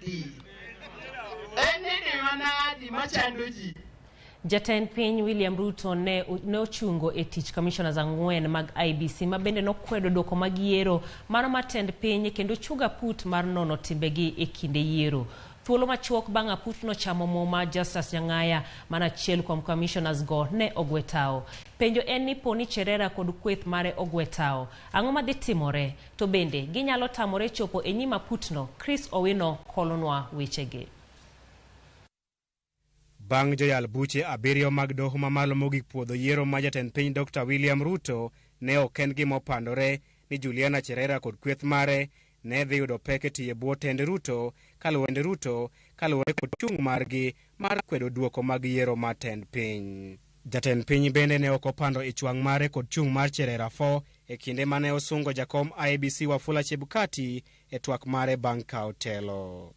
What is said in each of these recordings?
manadi? En nini manadi machando ji? Jatend piny William Ruto ne, ne ochungo e tich commissioners 4 mag IEBC ma bende nokwedo duoko mag yiero mano mar tend piny kendo chungo aput mar nono timbegi e kinde yiero. Thuolo machuok bang' aput nochamo muma, Justus Nyang'aya mana achiel kuom commissioners go ne ogwe tao. Penjo en ni poni Cherera kod kweth mare ogwe tao, ang'o madhi timore? To bende ginyalo tamore chopo e nyim aputno? Chris Owino kolonwa wechegi. Bang' joyal buche 7 mag doho mamalo mogik puodho yiero ma jatend piny Dr. William Ruto, ne ok en gima opandore ni Juliana Cherera kod kweth mare ne dhi yudo pek e tiyo e bwo tend Ruto kaluwore kod chung' margi mar kwedo duoko mag yiero mar tend piny. Jatend piny bende ne ok opando ich wang' mare kod chung' mar Cherera 4 e kinde mane osungo jakom IEBC Wafula Chebukati e twak mare bang' kawo telo.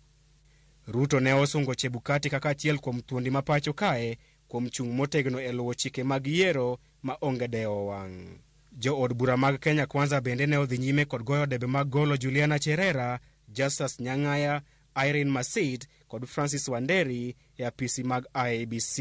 Ruto ne osungo Chebukati kaka achiel kuom thuondi ma pacho kae kuom chung' motegno e luwo chike mag yiero ma onge dewo wang'. Jo od bura mag Kenya Kwanza bende ne odhi nyime kod goyo debe mag golo Juliana Cherera, Justus Nyang'aya, Irene Masit kod Francis Wanderi e apisi mag IEBC.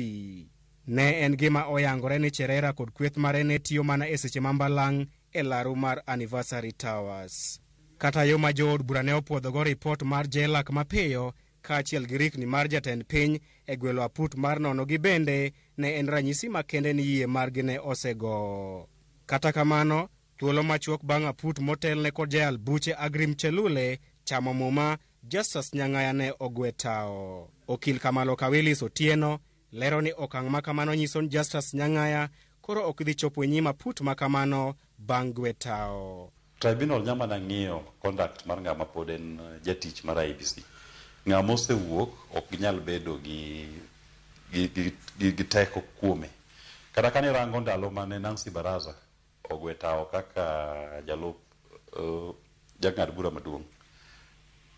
Ne en gima oyangore ni Cherera kod kweth mare ne tiyo mana e seche ma mbalang' e laru mar Anniversary Towers. Kata yo ma jood bura ne opuodhogo ripot mar JLAC mapiyo kaachiel gi rikni mar jatend piny e gwelo aput mar nono gi bende ne en ranyisi makende ni yie margi ne osego. Kata kamano, thuolo machuok bang' aput motelne kod jayal buche Agrim Chelule chamo muma, Justus Nyang'aya ne ogwe tao. Okil Kamalo Kawilis Otieno lero ni okang' ma kamano nyiso ni Justus Nyang'aya koro ok dhi chopo e nyim aput ma kamano bang' gwe tao. Tribunal nyama na ng'iyo conduct mar ng'ama pod en jatich mar IEBC. Ng'ama osewuok ok ginyal bedo gi teko kuome. Kata kane rango ndalo mane Nancy Baraza ogwe tao kaka jalup jang'ad bura maduong',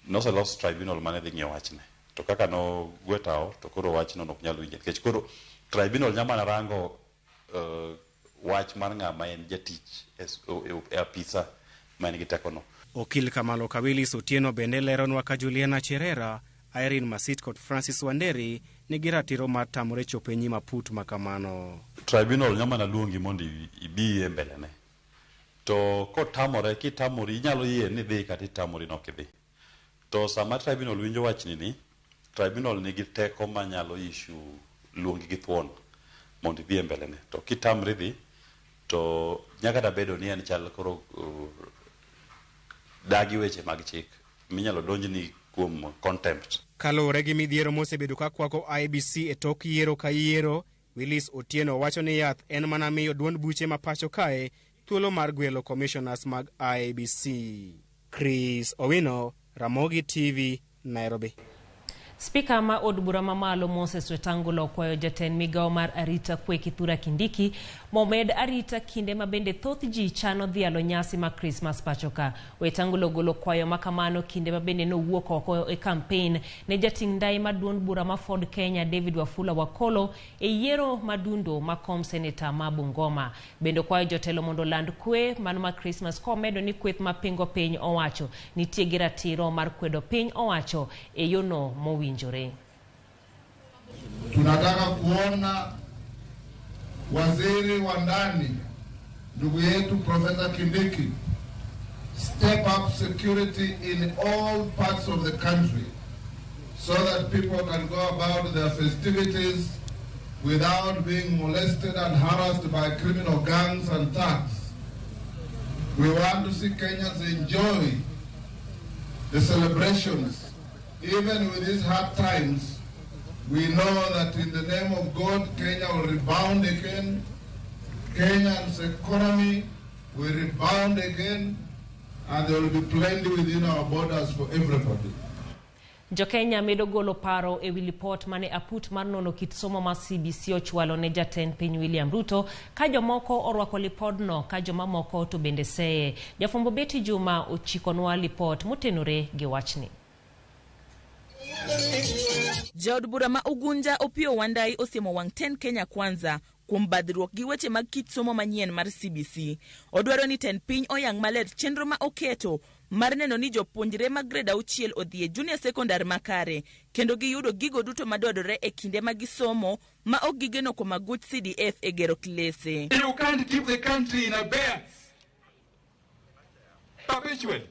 noselos tribunal mane dhi ng'iyo wachne. To kaka nogwe tao to koro wachno ok nyal winje nikech koro tribunal nyama na rango wach mar ng'ama en jatich e apisa ma en gi tekono. Okil Kamalo Kawilis Otieno bende leronwa ka Juliana Cherera, Irene Masit kod Francis Wanderi nigi ratiro mar tamore chopo e nyim aput ma kamano. Tribunal nyama na luongi mondo ibi e mbelene. To kotamore, kitamori, inyalo yie ni idhi kata itamori ni ok idhi. To sama tribunal winjo wachni ni, tribunal nigi teko manyalo issue luongi gi thuon mondo idhi e mbelene. To kitamri dhi, to nyaka da bedo ni en chal koro dagi weche mag chik minyalo donjni kuom contempt. Kaluwore gi midhiero mosebedo ka kwako IEBC e tok yiero ka yiero, Willis Otieno wacho ni yath en mana miyo duond buche ma pacho kae thuolo mar gwelo commissioners mag IEBC. Chris Owino, Ramogi TV, Nairobi. Spika ma od bura mamalo Moses Wetangula okwayo jatend migawo mar arita kwe Kithure Kindiki momed arita kinde ma bende thoth ji chano dhialo nyasi mag Krismas pacho ka. Wetangula ogolo kwayo ma kamano kinde ma bende nowuok oko e kampen ne jating' ndai mar duond bura ma Ford Kenya David Wafula Wakolo e yiero madundo ma kom seneta ma Bungoma. Bende okwayo jotelo mondo oland kwe mano mar Krismas komedo ni kweth ma pingo piny owacho nitie gi ratiro mar kwedo piny owacho e yono mowinjore. Tunataka kuona waziri wa ndani ndugu yetu Profesa Kindiki step up security in all parts of the country so that people can go about their festivities without being molested and harassed by criminal gangs and thugs. We want to see Kenyans enjoy the celebrations. Even with these hard times, we know that in the name of God, Kenya will rebound again. Kenya's economy will rebound again, and there will be plenty within our borders for everybody. Jo-Kenya medo golo paro e wi lipot mane aput mar nono kit somo mar CBC ochwalo ne jatend piny William Ruto ka jomoko orwako lipodno ka jomamoko to bende seye. Jafwambo Betty Juma ochikonwa lipot motenore gi wachni. Jaod bura ma Ugunja Opiyo Wandayi osiemo wang' tend Kenya Kwanza kuom badhruok gi weche mag kit somo manyien mar CBC. Odwaro ni tend piny oyang maler chenro ma oketo mar neno ni jopuonjre mag grade 6 odhi e junior secondary makare kendo giyudo gigo duto madwarore e kinde ma gisomo ma ok gigeno kuom aguch CDF e gero klese. You can't keep the country in abeyance perpetually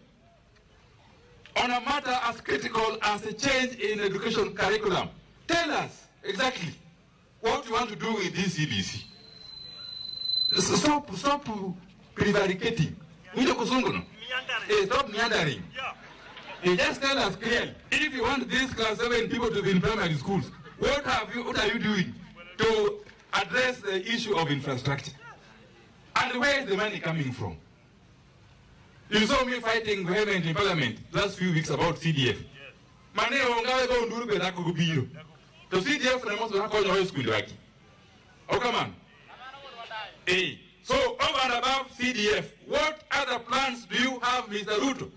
on a matter as critical as a change in education curriculum. Tell us exactly what you want to do with this CBC. Stop prevaricating. Stop meandering. You just tell us clearly. If you want these class 7 people to be in primary schools, what are you doing to address the issue of infrastructure? And where is the money coming from? You saw me fighting vehemently in Parliament last few weeks about CDF. Mane ongawe go nduru be dako go biro. To CDF na moso konyo high school waki. Oh, come on. Hey, so over and above CDF, what other plans do you have, Mr. Ruto,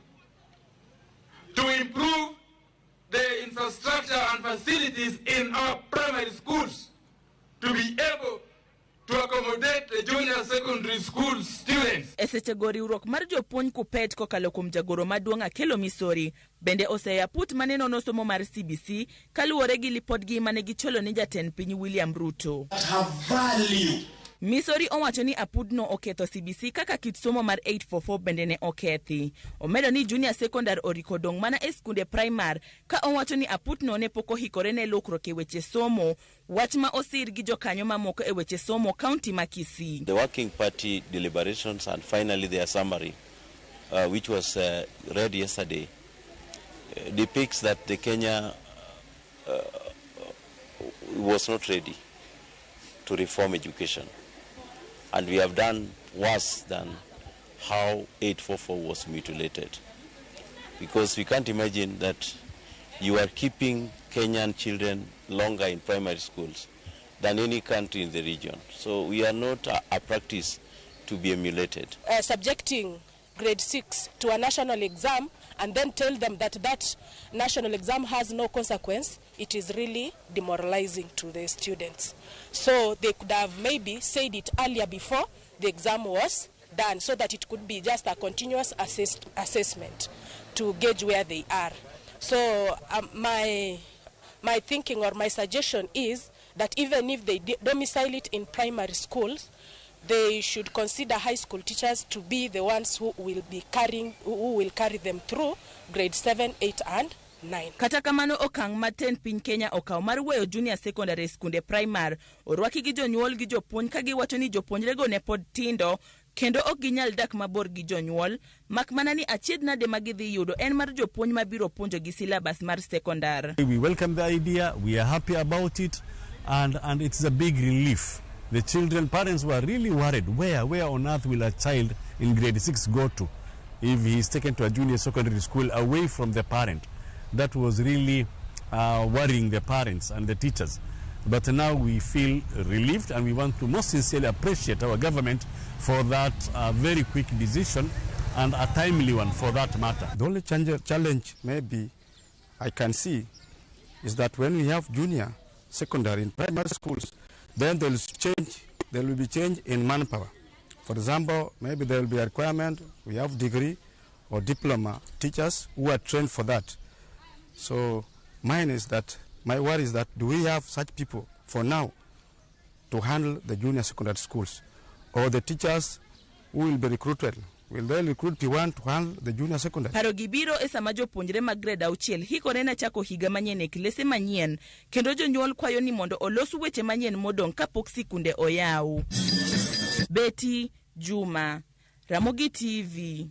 to improve the infrastructure and facilities in our primary schools to be able to accommodate the junior secondary school students? E sechego riwruok mar jopuonj KUPPET kokalo kuom jagoro maduong' Akelo Misori bende oseya put mane nono somo mar CBC kaluwore gi lipodgi mane gichwalo ni jatend piny William Ruto. Misori owacho ni apudno oketho CBC kaka kit somo mar 844 bende ne okethi. Omedo ni junior secondary oriko dong' mana e skunde primar ka owacho ni aputno ne pok ohikore ne lokruok e weche somo, wach ma osir gi jokanyo mamoko e weche somo kaunti ma Kisii. The working party deliberations and finally their summary, which was read yesterday, depicts that the Kenya was not ready to reform education. And we have done worse than how 844 was mutilated. Because we can't imagine that you are keeping Kenyan children longer in primary schools than any country in the region. So we are not a practice to be emulated. Subjecting grade 6 to a national exam and then tell them that that national exam has no consequence, it is really demoralizing to the students. So they could have maybe said it earlier before the exam was done so that it could be just a continuous assessment to gauge where they are. So my thinking or my suggestion is that even if they domicile it in primary schools, they should consider high school teachers to be the ones who will be carrying, who will carry them through grade 7, 8 and 9. Kata kamano okang' ma tend piny Kenya okaw mar weyo junior secondary skunde primar orwaki gi jonyuol gi jopuonj ka giwacho ni jopuonjrego ne pod tindo kendo ok ginyal dak mabor gi jonyuol, mak mana ni achiedh nade ma gidhi yudo en mar jopuonj mabiro puonjo gi syllabus mar sekondar. We welcome the idea, we are happy about it, and it's a big relief. The children, parents were really worried, where on earth will a child in grade 6 go to if he is taken to a junior secondary school away from the parent? That was really worrying the parents and the teachers. But now we feel relieved, and we want to most sincerely appreciate our government for that very quick decision and a timely one for that matter. The only challenge maybe I can see is that when we have junior, secondary and primary schools, then there will be change in manpower. For example, maybe there will be a requirement, we have degree or diploma teachers who are trained for that. So mine is that, my worry is that do we have such people for now to handle the junior secondary schools? Or the teachers who will be recruited, will they recruit P1 to handle the junior secondary? Paro gi biro e sama jopuonjre mag grade 6 hikore ne chako higa manyien e klese manyien, kendo jonyuol kwayo ni mondo olos weche manyien modong' kapok sikunde oyaw. Betty Juma, Ramogi TV.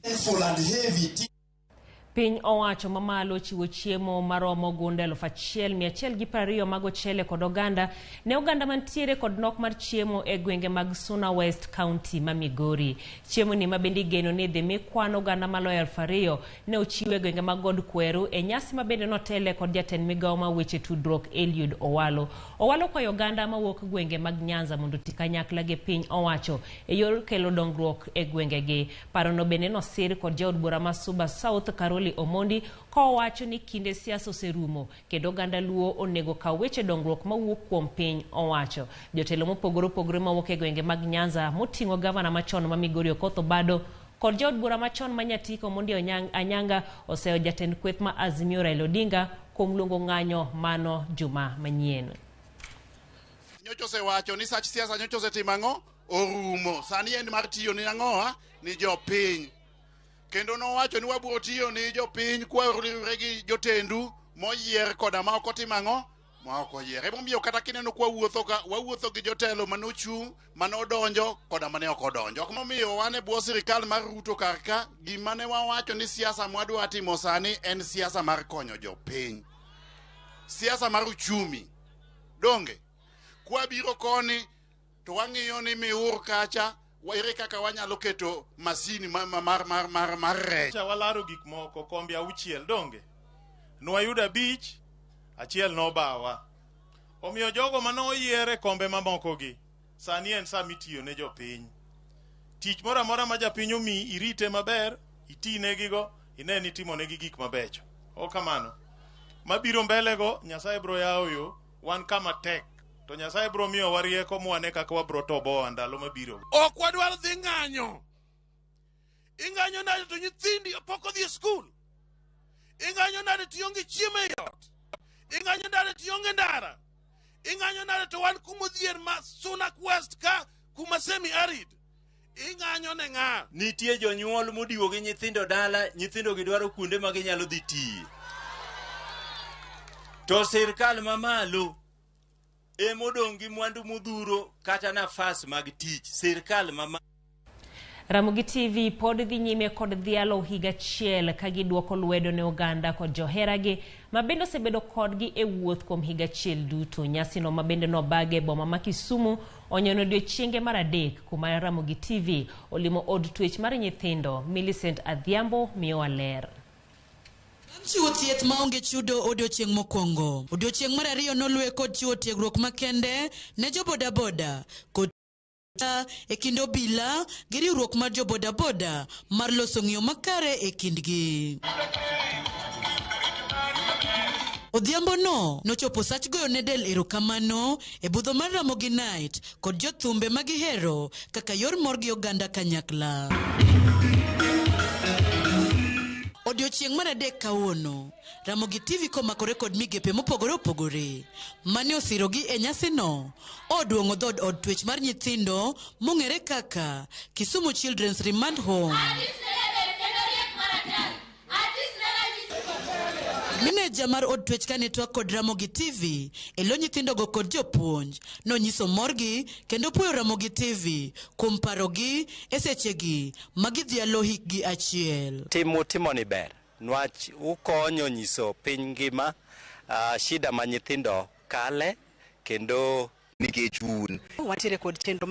Piny owacho mamalo chiwo chiemo maromo gunde 1120 mag ochele kod oganda ne oganda mantiere kod nok mar chiemo e gwenge mag Suna West County ma Migori. Chiemo ni mabende igeno ni dhi mi kwan oganda maloyo 2000 ne ochiwe e gwenge mag God Kweru e nyasi mabende notele kod jatend migawo ma weche tudruok Eliud Owalo. Owalo kwayo oganda mawuok gwenge mag Nyanza mondo oti kanyakla gi piny owacho e yor kelo dongruok e gwengegi. Parono bende nosir kod jaod bura ma Suba South Karoli Omondi kowacho ni kinde siasa oserumo kendo oganda Luo onego kaw weche dongruok mawuok kuom piny owacho. Jotelo mopogore opogore mawuok e gwenge mag Nyanza moting'o gavana machon ma Migori Okoth Obado Kod jaod bura machon ma Nyatiko Mondi Anyanga oseyo jatend kweth ma Azimio Raila Odinga kuom luongo ng'anyo mano juma manyien. Nyocha osewacho ni sach siasa nyocha osetimo ang'o? Orumo. Sani en mar tiyo ni ang'o? Ni jopiny. Kendo nowacho ni wabiro tiyo ni jopiny kwariwre gi jotendu moyier koda ma ok otimo ang'o? Ma ok oyier. Emomiyo kata kineno kwa wuotho ka, wawuotho gi jotelo manochung', manodonjo koda mane ok odonjo. Momiyo wan e bwo sirikal mar Ruto kar ka, gima ne wawacho ni siasa mwadwa timo sani en siasa mar konyo jopiny. Siasa mar uchumi. Donge? Kwabiro koni to wang'iyo ni Miur kacha, ere kaka wanyalo keto masini mar rech. Walaro gik moko kombe 6 donge? Nwayudo 5, achiel nobawa. Omiyo jogo manoyier e kombe mamokogi, sani en sa mitiyo ne jopiny. Tich moro amora ma japiny omiyi irite maber, itinegigo, ine ni itimonegi gik mabecho. Ok kamano. Mabiro mbelego, Nyasaye biro yawo yo, wan kama tek. To Nyasaye biro miyowa rieko mwane kaka wabiro toboa ndalo mabiro. Ok wadwar dhi ng'anyo. Ing'anyo nade to nyithindi pok odhi e skul? Ing'anyo nade to ionge chiemo e ot? Ing'anyo nade to ionge ndara? Ing'anyo nade to wan kumodhier ma Sunak West ka kuma semi arid? Ing'anyo ne ng'a? Nitie jonyuol modiwo gi nyithindo dala, nyithindo gi dwaro kuonde ma ginyalo dhi tiye. To sirkal mamalo emodong' gi mwandu modhuro kata nafas mag tich, sirkal mama. Ramogi TV pod dhi nyime kod dhialo higa achiel ka giduoko lwedo ne oganda kod joheragi ma bende osebedo kodgi e wuoth kuom higa achiel duto. Nyasino ma bende nobage e boma ma Kisumu onyono odiechienge mar 3 kuma Ramogi TV olimo od twech mar nyithindo. Millicent Adhiambo miyowa ler. Chiwo thieth maonge chudo odiochieng' mokwongo. Odiochieng' mar 2 noluwe kod chiwo tiegruok makende ne jobodaboda kod e kind obila gi riwruok mar jobodaboda mar loso ng'iyo makare e kindgi. Odhiambo no nochopo sach goyo ne del erokamano e budho mar Ramogi Night kod jothumbe magihero kaka yor mor gi oganda kanyakla. Odiochieng' mar 3 kawuono, Ramogi TV komakore kod migepe mopogore opogore mane osirogi e nyasino oduong'o dhood od twech mar nyithindo mong'ere kaka Kisumu Children's Remand Home. Meneja mar od twech kane twak kod Ramogi TV e lo nyithindogo kod jopuonj nonyiso morgi kendo puoyo Ramogi TV kuom parogi e sechegi magidhialo hikgi achiel. Tim timoni ber nwach ukonyo nyiso piny ngima shida ma nyithindo kale kendo nikech un wantiere kod chenro.